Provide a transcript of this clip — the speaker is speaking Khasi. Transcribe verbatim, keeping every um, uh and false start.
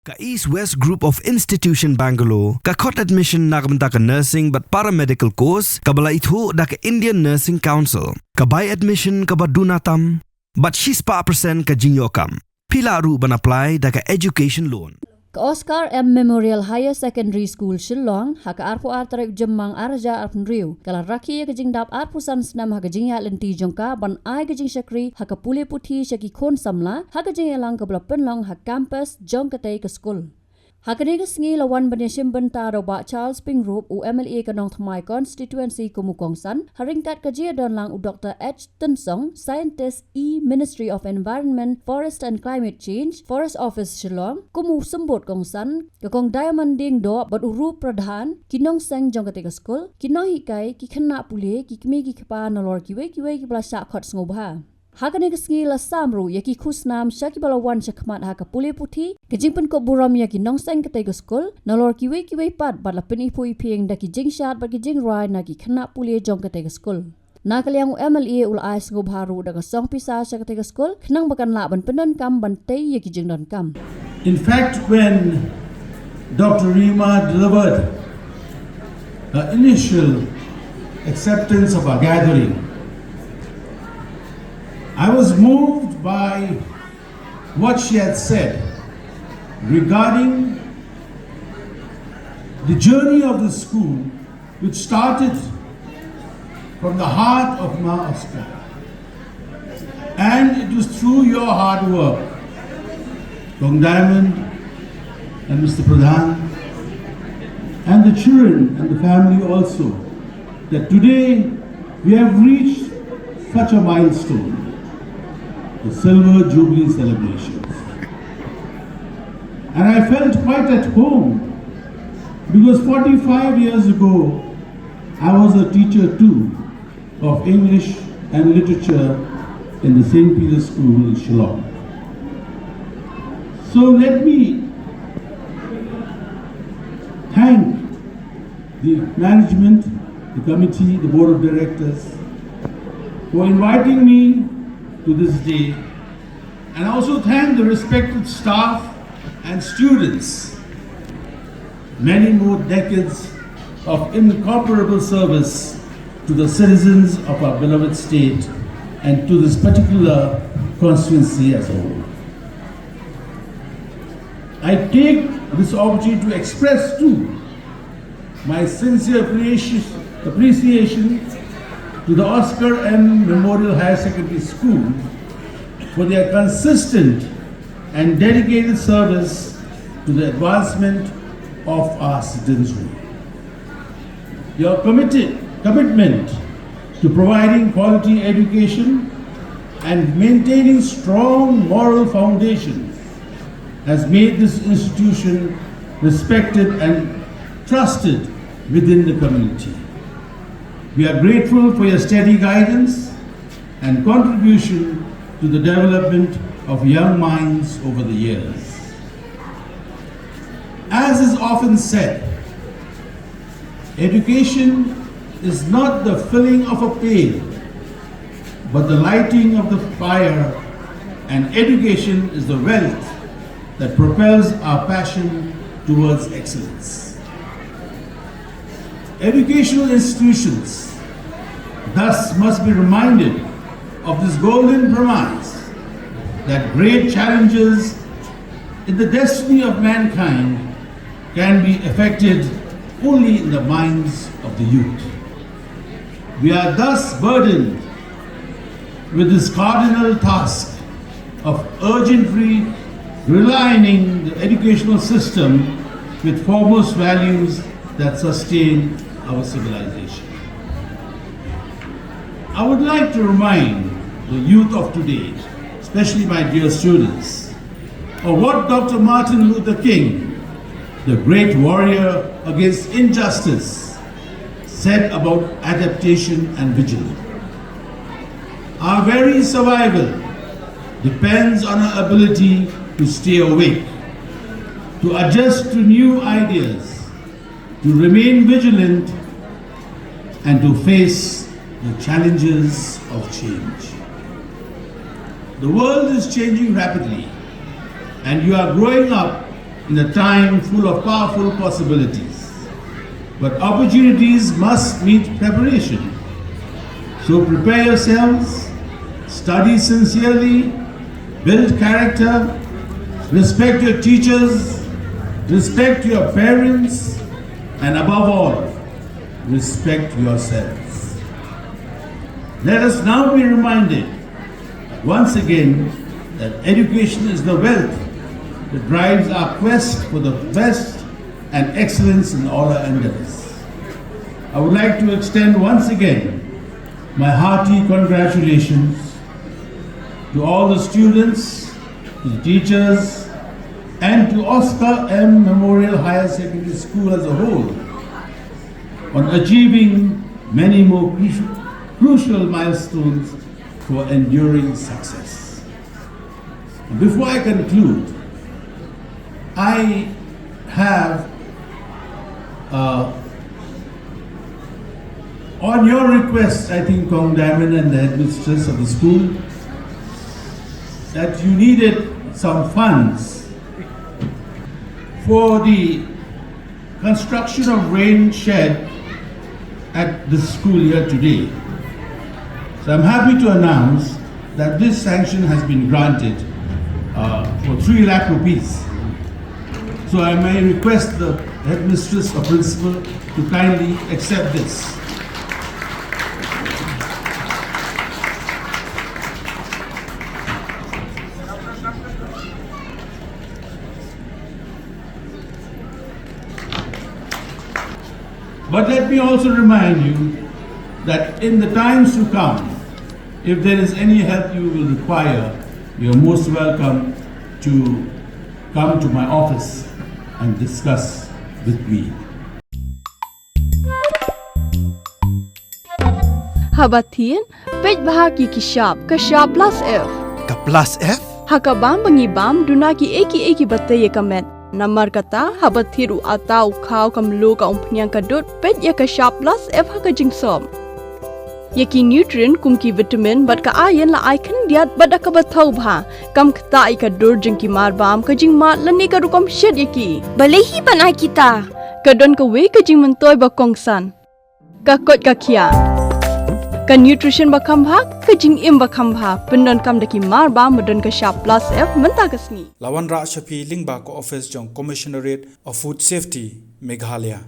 Ka East West Group of Institution Bangalore ka khot admission na ka bynta ka nursing bad paramedical course kaba la ithuh da ka Indian Nursing Council. Ka bai admission kaba duna tam bad shispah percent ka jingïoh kam. Phi lah ruh ban apply da ka education loan. Ka Oscar M Memorial Higher Secondary School Shillong ha ka arphew ar tarik Jymmang ar hajar arphew hynriew ka la rakhe ïa ka jingdap arphew san snem ha ka jingïaid lynti jong ka ban ai ka jingshakri ha ka pule puthi sha ki khun samla ha ka jingïalang kaba la pynlong ha campus jong katei ka skul. Ha kane ka sngi la wan ban ïashim bynta da u Bah Charles Pyngrope, u M L A ka Nongthymmai Constituency kum u kongsan, ha ryngkat ka jingïadonlang u Doctor H Tynsong, Scientist, E, Ministry of Environment, Forest and Climate Change, Forest Office Shillong, kum u symbud kongsan, ka Kong Diamond Diengdoh bad u Rup Pradhan, ki nongseng jong katei ka skul, ki nonghikai, ki khynnah pule, ki kmie ki kpa nalor kiwei kiwei kiba la shah khot sngewbha. Ha kane ka sngi la sam ruh ïa ki khusnam sha kiba la wan shakhmat ha ka pule puthi, ka jingpynkup burom ïa ki nongseng katei ka skul, nalor kiwei kiwei pat bad la pyniphuh iphieng da ki jingshad bad ki jingrwai na ki khynnah pule jong katei ka skul. Na ka liang u M L A u la ai sngewbha ruh da ka song pisa sha katei ka skul, khnang ba kan lah ban pyndonkam ban tei ïa ki jingdonkam. In fact, when Doctor Rima delivered her initial acceptance of our gathering, I was moved by what she had said regarding the journey of the school, which started from the heart of Ma Oscar. And it was through your hard work, Kong Diamond and Mister Pradhan, and the children and the family also, that today we have reached such a milestone, the Silver Jubilee celebrations. And I felt quite at home because forty-five years ago, I was a teacher too of English and literature in the Saint Peter's School in Shillong. So let me thank the management, the committee, the board of directors for inviting me to this day, and also thank the respected staff and students. Many more decades of incomparable service to the citizens of our beloved state and to this particular constituency as a whole. I take this opportunity to express too my sincere appreci- appreciation to the Oscar M Memorial Higher Secondary School for their consistent and dedicated service to the advancement of our citizenry. Your committed commitment to providing quality education and maintaining strong moral foundations has made this institution respected and trusted within the community. We are grateful for your steady guidance and contribution to the development of young minds over the years. As is often said, education is not the filling of a pail, but the lighting of the fire, and education is the wealth that propels our passion towards excellence. Educational institutions thus must be reminded of this golden premise that great challenges in the destiny of mankind can be effected only in the minds of the youth. We are thus burdened with this cardinal task of urgently realigning the educational system with foremost values that sustain our civilization. I would like to remind the youth of today, especially my dear students, of what Doctor Martin Luther King, the great warrior against injustice, said about adaptation and vigilance. Our very survival depends on our ability to stay awake, to adjust to new ideas, to remain vigilant, and to face the challenges of change. The world is changing rapidly, and you are growing up in a time full of powerful possibilities. But opportunities must meet preparation. So prepare yourselves, study sincerely, build character, respect your teachers, respect your parents, and above all, respect yourselves. Let us now be reminded once again that education is the wealth that drives our quest for the best and excellence in all our endeavors. I would like to extend once again my hearty congratulations to all the students, to the teachers, and to Oscar M Memorial Higher Secondary School as a whole on achieving many more crucial, crucial milestones for enduring success. And before I conclude, I have, uh, on your request, I think, Kong Diamond and the headmistress of the school, that you needed some funds for the construction of rain shed at the school here today. So I'm happy to announce that this sanction has been granted, uh, for three lakh rupees. So I may request the headmistress or principal to kindly accept this. But let me also remind you that in the times to come, if there is any help you will require, you're most welcome to come to my office and discuss with me. Haba thied, peit bha ki ki shap, ka shap plus F. Ka plus F? Ha ka bam ba ngi bam, duna ki ei ki ei ki ba tei ïa ka met. Namar kata, haba thied u ata, u khaw, ka mluh, ka umphniang, ka dud, peit ïa ka shap plus F ha ka jingsop. Ïa ki nutrient kum ki vitamin bad ka iron la ai khyndiat bad da kaba thaw bha. Kam ktah ïa ka dur jong ki marbam, ka jingmad lane ka rukom shet ïa ki. Balei hi ban ai kita? Ka don kawei ka jingmyntoi ba kongsan. Ka koit ka khiah. Ka nutrition ba kham bha, ka jingim ba kham bha. Pyndonkam da ki marbam ba don ka shap plus F mynta ka sngi. La wanrah sha phi lyngba ka office jong Commissionerate of Food Safety, Meghalaya.